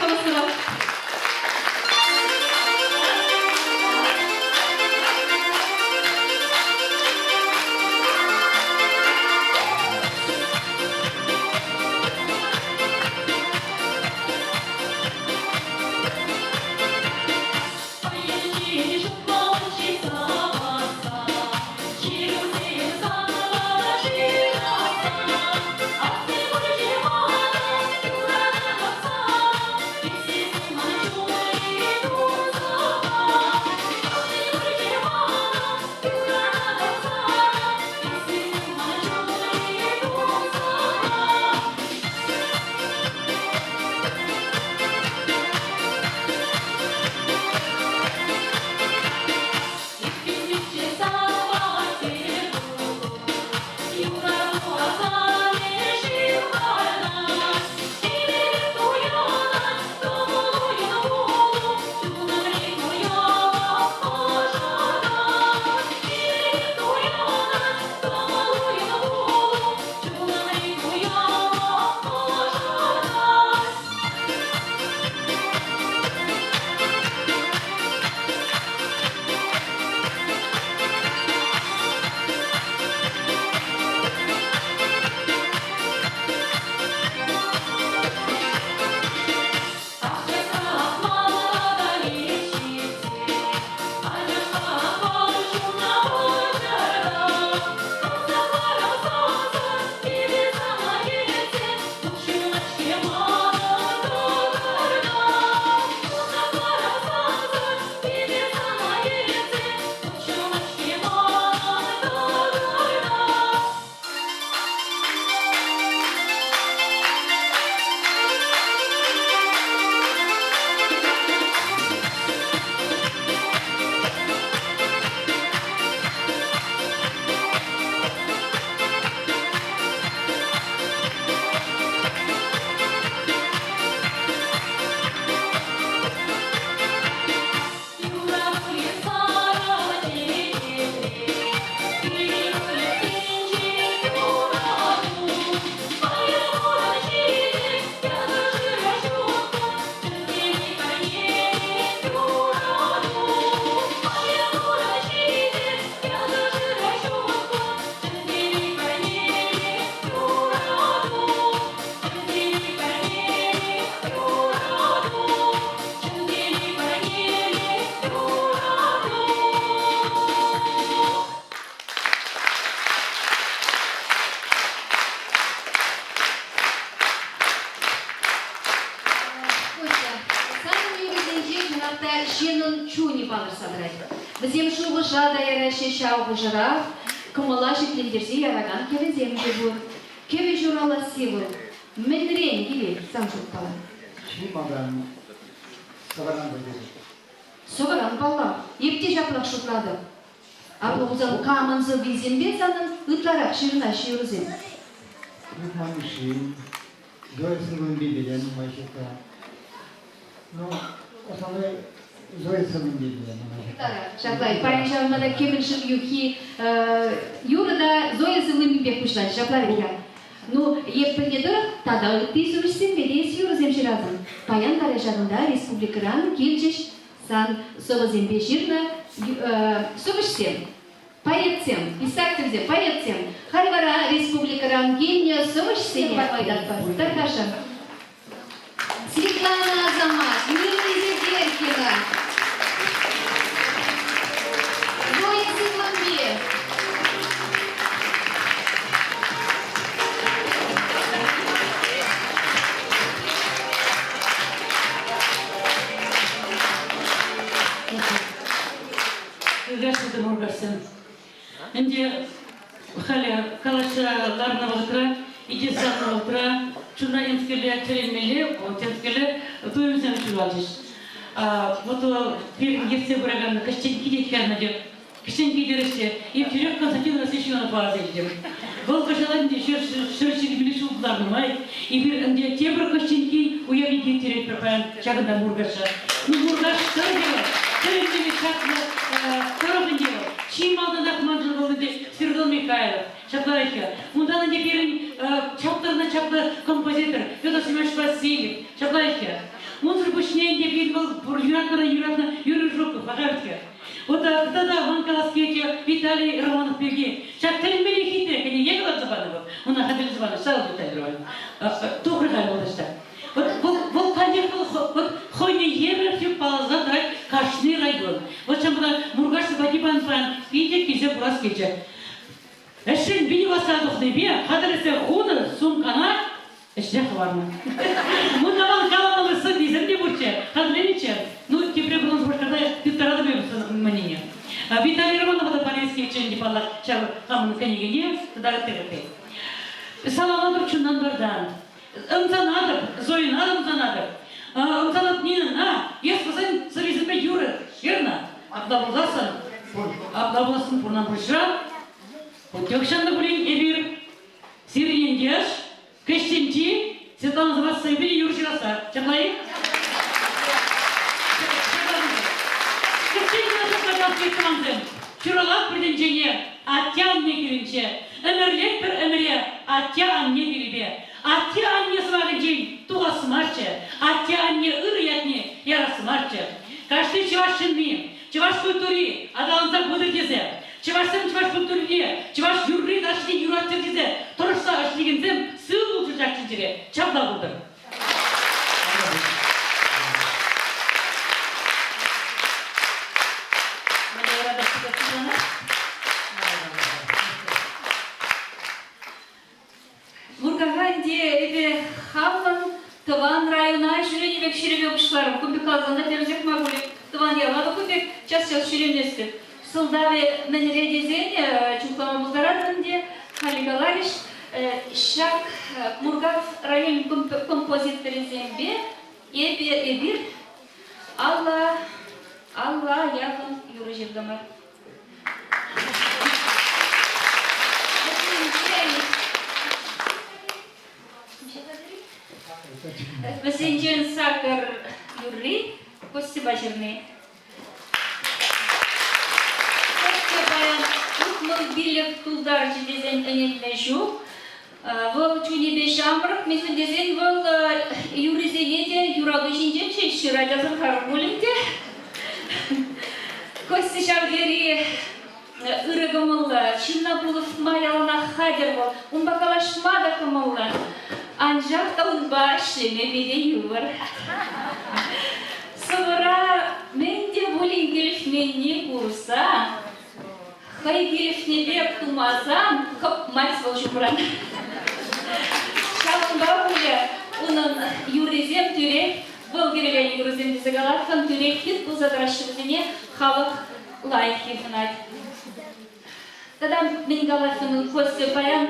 Костя, санӑн юрӑсенче чӑнах та ҫыннӑн чунӗ палӑрса тӑрать. Вӗсем шухӑша та яраҫҫӗ ҫав хушӑрах, кӑмӑла ҫӗклентерсе яракан кӗвӗсем те пур. Кӗвӗ ҫураласси вӑл мӗнрен килет сан шутпала? Чи малтан сӑвӑран пӗлтерет. Сӑвӑран паллах. Эп те ҫаплах шутлатӑп. Апла пулсан камӑн сӑввисемпе санӑн ытларах ҫырӑнаҫҫӗ юрӑсем? Юхма Мишшин, Зоя Сывлӑмпипе нумай ҫырса. Ну, основной Зоя Сывлӑмпипе нумай ҫырса. Ҫапла, паян ҫавӑнпа та кӗмӗл шыв юххи юрӑ та Зоя Сывлӑмпипех пуҫлать, ҫапла вӗт-ха. Ну, эп пӗлнӗ тӑрӑх тата ытти сӑвӑҫсемпе те эс юрӑсем ҫыратӑн. Паян вара ҫакӑнта республикӑран килчӗҫ сан сӑвӑсемпе ҫырнӑ сӑвӑҫсем, поэтсем, писательсем, поэтсем. Халь вара республикӑран килнӗ сӑвӑҫсене ыйтатпӑр. Тархасшӑн. Светлана Азамат, Нина Изергеркина, Зоя Сывлӑмпи. Ырашсӑр Муркашсем. Ӗнтӗ халӗ калаҫса ларнӑ вӑхӑтра, итлесе ларнӑ вӑхӑтра чунра темскерле тӗлӗнмелле, темскерле туйӑмсем ҫуралчӗҫ. Вот пирӗн ертсе пыракан Кӗҫтенкки те хӗрнӗ те Кӗҫтенкки терӗҫ те, тӳрех Константин Васильевич Иванова аса илтӗм. Вӑл кӑҫал ӗнтӗ 125 ҫул кӑларнӑ май, эпир ӗнтӗ тепӗр Кӗҫтенкки уявне ирттеретпӗр паян ҫакӑнта Муркаша. Ну, Муркаш тӑрӑхӗ вӑл, тӗлӗнмелле чаплӑ тӑрӑх ӗнтӗ вӑл. Чи малтанах маншӑн вӑл ӗнтӗ Сергей Михайлов. Ҫапла вӗт-ха. Унтан ӗнтӗ пирӗн чаплӑрна чаплӑ композитор Федор Семенович Васильев. Ҫапла вӗт-ха. Унсӑр пуҫне ӗнтӗ пирӗн вӑл юратнӑран юратнӑ Юрий Жуков, аха вӗт-ха. Вот тата ман калас килет Виталий Романов пирки. Ҫак тӗлӗнмелле хитре кӗнеке кӑларса панӑ вӑл. Ӑна хатӗрлесе панӑ. Ҫав Виталий Романов. Тухрӗ-ха вӑл таҫта. Вот вӑл, вӑл каллех вӑл, вот хӑйне евӗрлӗхлӗ палӑрса тӑрать кашни район. Вот ҫавӑнпа Муркаш Вадипан паян питӗ килсе курас килчӗ. Ӗҫрен питӗ васкаса тухнипе хатӗрлесе хунӑ сумкана ӗҫре хӑварнӑ. Мунтаван каламалли сӑннисем те пурччӗ, хатӗрленӗччӗ. Ну, тепре пулсан Шупашкарта тыттаратӑп эпӗ мӗнне. Виталий Романова та парнескеччӗ ӗнтӗ, паллах, ҫав хамӑн кӗнекене тата ытти ытти. Саламлатӑп чунтан вартан. Ӑмсанатӑп, Зойӑна ӑмсанатӑп. Ӑмсанап Нинӑна, эс вӗсен сӑввисемпе юрӑ ҫырнӑ. Апла пулсассӑн, апла пулсассӑн пурӑнан пуҫра путехҫан та пулин эпир сирӗн ентеш Кӗҫтенчи Светлана Заводскаяпа юрӑ ҫырасса. Ҫапла-и? Кӗҫтен кӑна ҫапла калас тӑвансем. Ҫуралатпӑр тӗнчене атте-анне килӗнче. Ӗмӗрлетпӗр ӗмӗре атте-анне пилӗпе. Атте-анне сӑмахӗнчен тухас марччӗ, атте-анне ырӑ ятне ярас марччӗ. Кашни чӑваш ҫынни чӑваш культури аталанса пытӑр тесе, чӑвашсем чӑваш культурине, чӑваш юрри-ташшине юратчӑр тесе тӑрӑшса ӗҫлекенсем сывӑ пулччӑр ҫак тӗнчере. Ҫапла пултӑр. Муркаша ӗнтӗ эпӗ хамӑн тӑван района ҫӳренӗ пек ҫӳреме пуҫларӑм. Кун пек каласан та тӗрӗсех мар пулӗ. Тӑван яла та кун пек час-час ҫӳреместӗп. Сӑлтавӗ мӗнре тесен чухлама пултаратӑн ӗнтӗ. Халӗ каларӗҫ, ҫак Муркаш районӗн композиторӗсемпе эпӗ эпир алла алла яхӑн юрӑ ҫыртӑмӑр. Вӗсенчен сакӑр юрри Костьӑпа ҫырни. Костя паян 65 тултарчӗ тесен ӗненме ҫук. Вӑл чунӗпе ҫамрӑк, мӗншӗн тесен вӑл юррисене те юрату ҫинчен ҫеҫ ҫырать, асӑрхарӑр пуль ӗнтӗ. Костя ҫав тери ырӑ кӑмӑллӑ, ҫынна пулӑшма яланах хатӗр вӑл, унпа калаҫма та кӑмӑллӑ. Анчах та унпа ӗҫлеме питӗ йывӑр. Сӑвӑра мӗн те пулин килӗшменни курса Хӑй килӗшнипе тумасан хӑпмасть вӑл ҫумран. Ҫавӑнпа пулӗ унӑн юррисем тӳрех, вӑл кӗвӗленӗ юрӑсем тесе калаттӑм, тӳрех хит пулса тӑраҫҫӗ вӗсене, халӑх лайӑх йышӑнать. Тата мӗн калассӑн, Костя, паян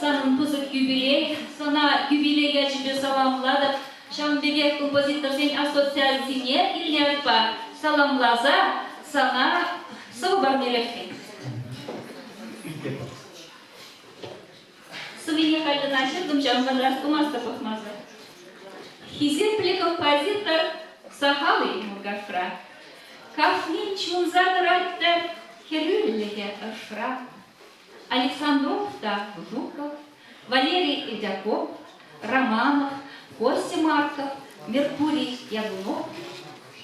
санӑн пысӑк юбилей, сана юбилей ячӗпе саламлатӑп. Ҫавӑн пекех композиторсен ассоциацине илнӗ ятпа саламласа сана сӑвӑ парнелесси. Сӑввине халь кӑна ҫыртӑм, ҫавӑнпа та астумастӑп пӑхмасӑр. Хисеплӗ композитор сахал-и Муркашра? Кашнин ҫунса тӑрать та хӗрӳлӗхӗ ӑшра. Александров та Жуков, Валерий Ильдяков, Романов, Костя Марков, Меркурий Ягунов,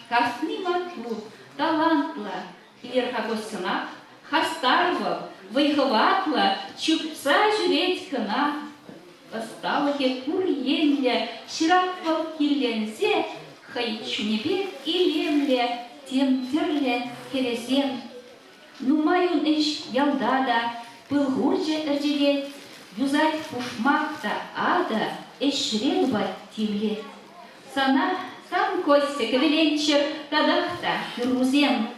кашни маттур, талантлӑ Илерха Костьӑнах хастар вӑл, вӑй-хӑватлӑ, чупса ҫӳрет кӑна. Ӑсталӑхӗ пур енлӗ, ҫырать вӑл килленсе, хӑй чунӗпе илемлӗ тем тӗрлӗ хӗресем. Нумай ун ӗҫ ялта та пыл хурчӗ ӗрчетет, юсать пушмак та атӑ, ӗҫре тупать тивлет. Сана сан, Костя, кӗвӗленччӗр татах та юррусем,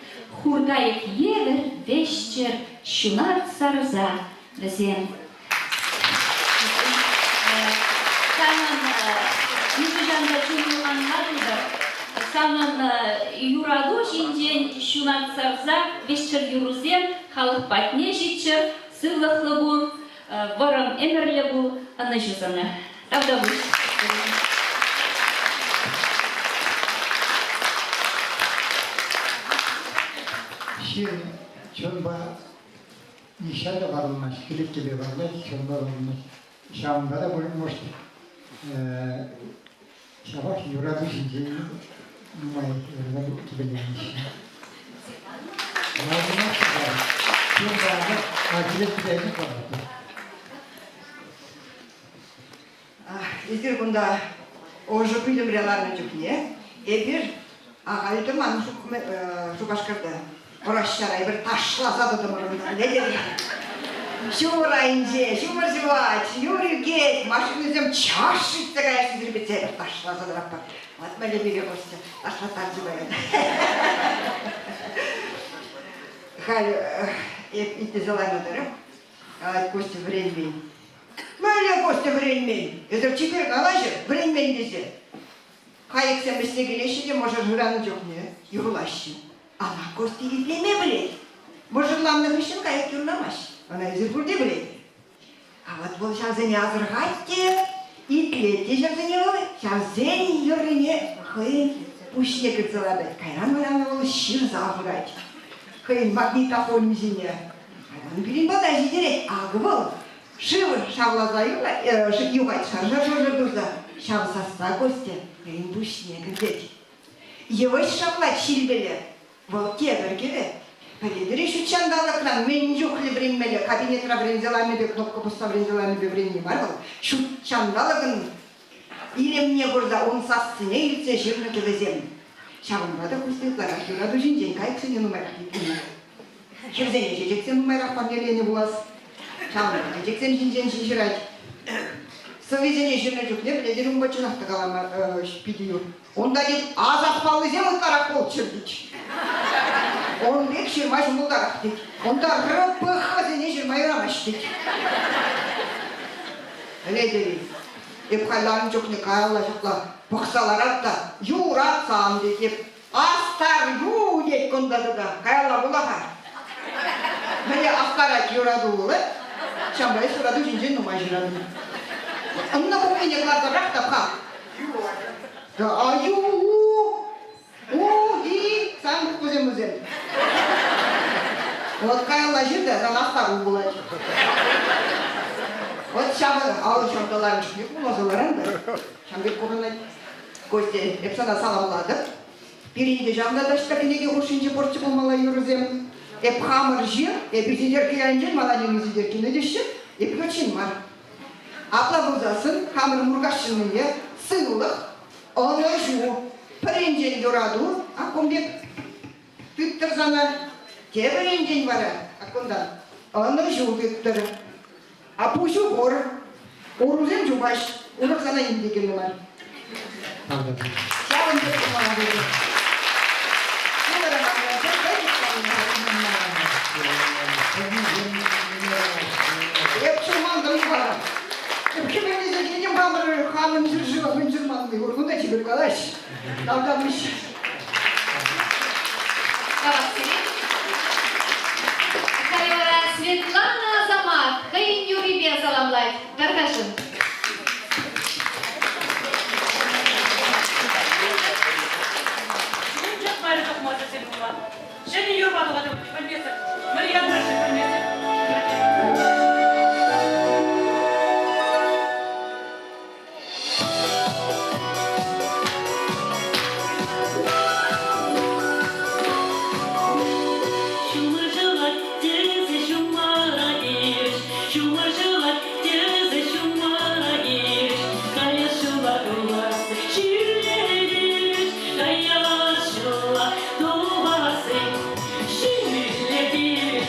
хуркайӑк евӗр вӗҫчӗр ҫунат сарса вӗсем. Санӑн нихӑҫан та чуну ан ватӑлтӑр, санӑн юрату ҫинчен ҫунат сарса вӗҫчӗр юррусем халӑх патне ҫитчӗр, сывлӑхлӑ пул, вӑрӑм ӗмӗрлӗ пул, ӑнӑҫу сана. Тавтапуҫ. Ҫын чунпа. Нихҫан та варӑлмасть, кӗлеткепе варӑлать, чунпа варӑлмасть. Ҫавӑнпа та пулин, может, ҫапах юрату ҫинчен нумай кӗвӗленӗҫ. Варӑлмасть та, чунпа, а кӗлеткепе варӑлать. Эсир кунта ӑшӑ пӳлӗмре ларнӑ чухне эпир ахаль тӑман Шупашкарта. Пӑраҫҫара эпир ташласа тӑтӑмӑр унта, пӗлетӗр-и? Ҫумӑр айӗнче, ҫумӑр ҫӑвать, юр ӳкет, машинӑсем чаш ӳксе каяҫҫӗ сирпӗтсе эпир ташласа тӑратпӑр. Вот мӗнле пире Костя ташлаттарчӗ паян. Халь эп итлесе ларнӑ тӑрӑх, Костя вӗренмен. Мӗнле Костя вӗренмен? Эсӗр чипер калаҫӑр, вӗренмен тесе. Кайӑксем вӗҫсе килеҫҫӗ те мӑшӑр шыранӑ чухне юрлаҫҫӗ. Ана Костя итлеме пӗлет. Мӑшӑрланнӑ хыҫҫӑн кайӑк юрламасть. Ӑна эсир пурте пӗлетӗр. А вот вӑл ҫавсене асӑрхать те, итлет те ҫавсене вӑл, ҫавсен юррине хӑйӗн пуҫне кӗртсе лартать. Кайран вара вӑл ҫырса хурать хӑйӗн магнитофонӗ ҫине. Кайран пирӗн пата ҫитерет. Акӑ вӑл шыв шавласа юхать, шар-шар-шар туса. Ҫав сасса Костя хӑйӗн пуҫне кӗртет. Йывӑҫ шавлать ҫилпеле. Вӑл тепӗр кӗвӗ. Пӗлетӗр-и ҫут ҫанталӑкран мӗн чухлӗ вӗренмелле? Кабинетра вӗренсе ларнипе кнопка пусса вӗренсе ларнипе вӗренни мар вӑл. Ҫут ҫанталӑкӑн илемне курса ун сассине илтсе ҫырнӑ кӗвӗсем. Ҫавӑнпа та Костя ытларах юрату ҫинчен кайӑксене нумайрах итленӗ. Хӗрсене чечексем нумайрах парнеленӗ пулас. Ҫавӑнпа чечексем ҫинчен ҫырать. Сӑввисене ҫырнӑ чухне пӗлетӗр унпа чӑнах та калама питӗ юр. Унта тет асаппаллисем ытларах пулччӑр тет. Он пек ҫырма ҫӑмӑлтарах тет. Унта РПХ-сене ҫырма юрамасть тет. Пӗлетӗр-и, эп халь ларнӑ чухне каялла ҫапла пӑхса ларать та юратсан тет эп Астарю тет кунта тата. Каялла вула-ха. Мӗнле астарать юратуллӑ? Ҫавӑнпа эс юрату ҫинчен нумай ҫыратӑн. Ӑннӑ буквине кӑларсарах та-ха. А ю, у, у, и, сан буквӑсем вӗсем. Вот каялла ҫыр та сан астару пулать. Вот ҫавӑ алӑ ҫавӑнта ларнӑ чухне кулмаса ларан та. Ҫавӑн пек курӑнать. Костя, эп сана саламлатӑп. Пирӗн те ҫавна таҫта кӗнеке хушшинче пурччӗ пулмалла юрӑсем. Эп хамӑр ҫын, эп Исетерккӗ ялӗнчен, мана Нина Исетерккина теҫҫӗ. Эп ют ҫын мар. Апла пулсассӑн хамӑр Муркаш ҫыннине сывлӑх, ӑнӑҫу, пӗринчен юрату, ак кун пек тыттӑр сана, тепӗр енчен вара, ак кунтан, ӑнӑҫу тыттӑр. А пуҫу пур, урусем чупаҫ, урӑх сана ним те кирлӗ мар. Ҫавӑн пек пулмалла пулӗ. Эп чӑрмантӑм вара. Эп хӗпӗртесе килтӗм хамӑр хамӑн ҫӗршыва мӗн чӑрманни пур. Кунта чипер калаҫ. Тавтапуҫ. Халӗ вара Светлана Асамат хӑйӗн юррипе саламлать. Тархасшӑн. Ҫунчӑк майлӑ тухмасӑр тӗл пулма. Ҫӗнӗ юрма тухатӑп, пӗлмесӗр. Мӗн янрашӗ пӗлмесӗр. Ҫумӑр ҫӑвать тесе ҫумӑра хирӗҫ, ҫумӑр ҫӑвать тесе ҫумӑра хирӗҫ, каяс ҫула тухас ҫӳле каяс ҫула тухасси ҫӳле хирӗҫ.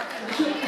Ҫук.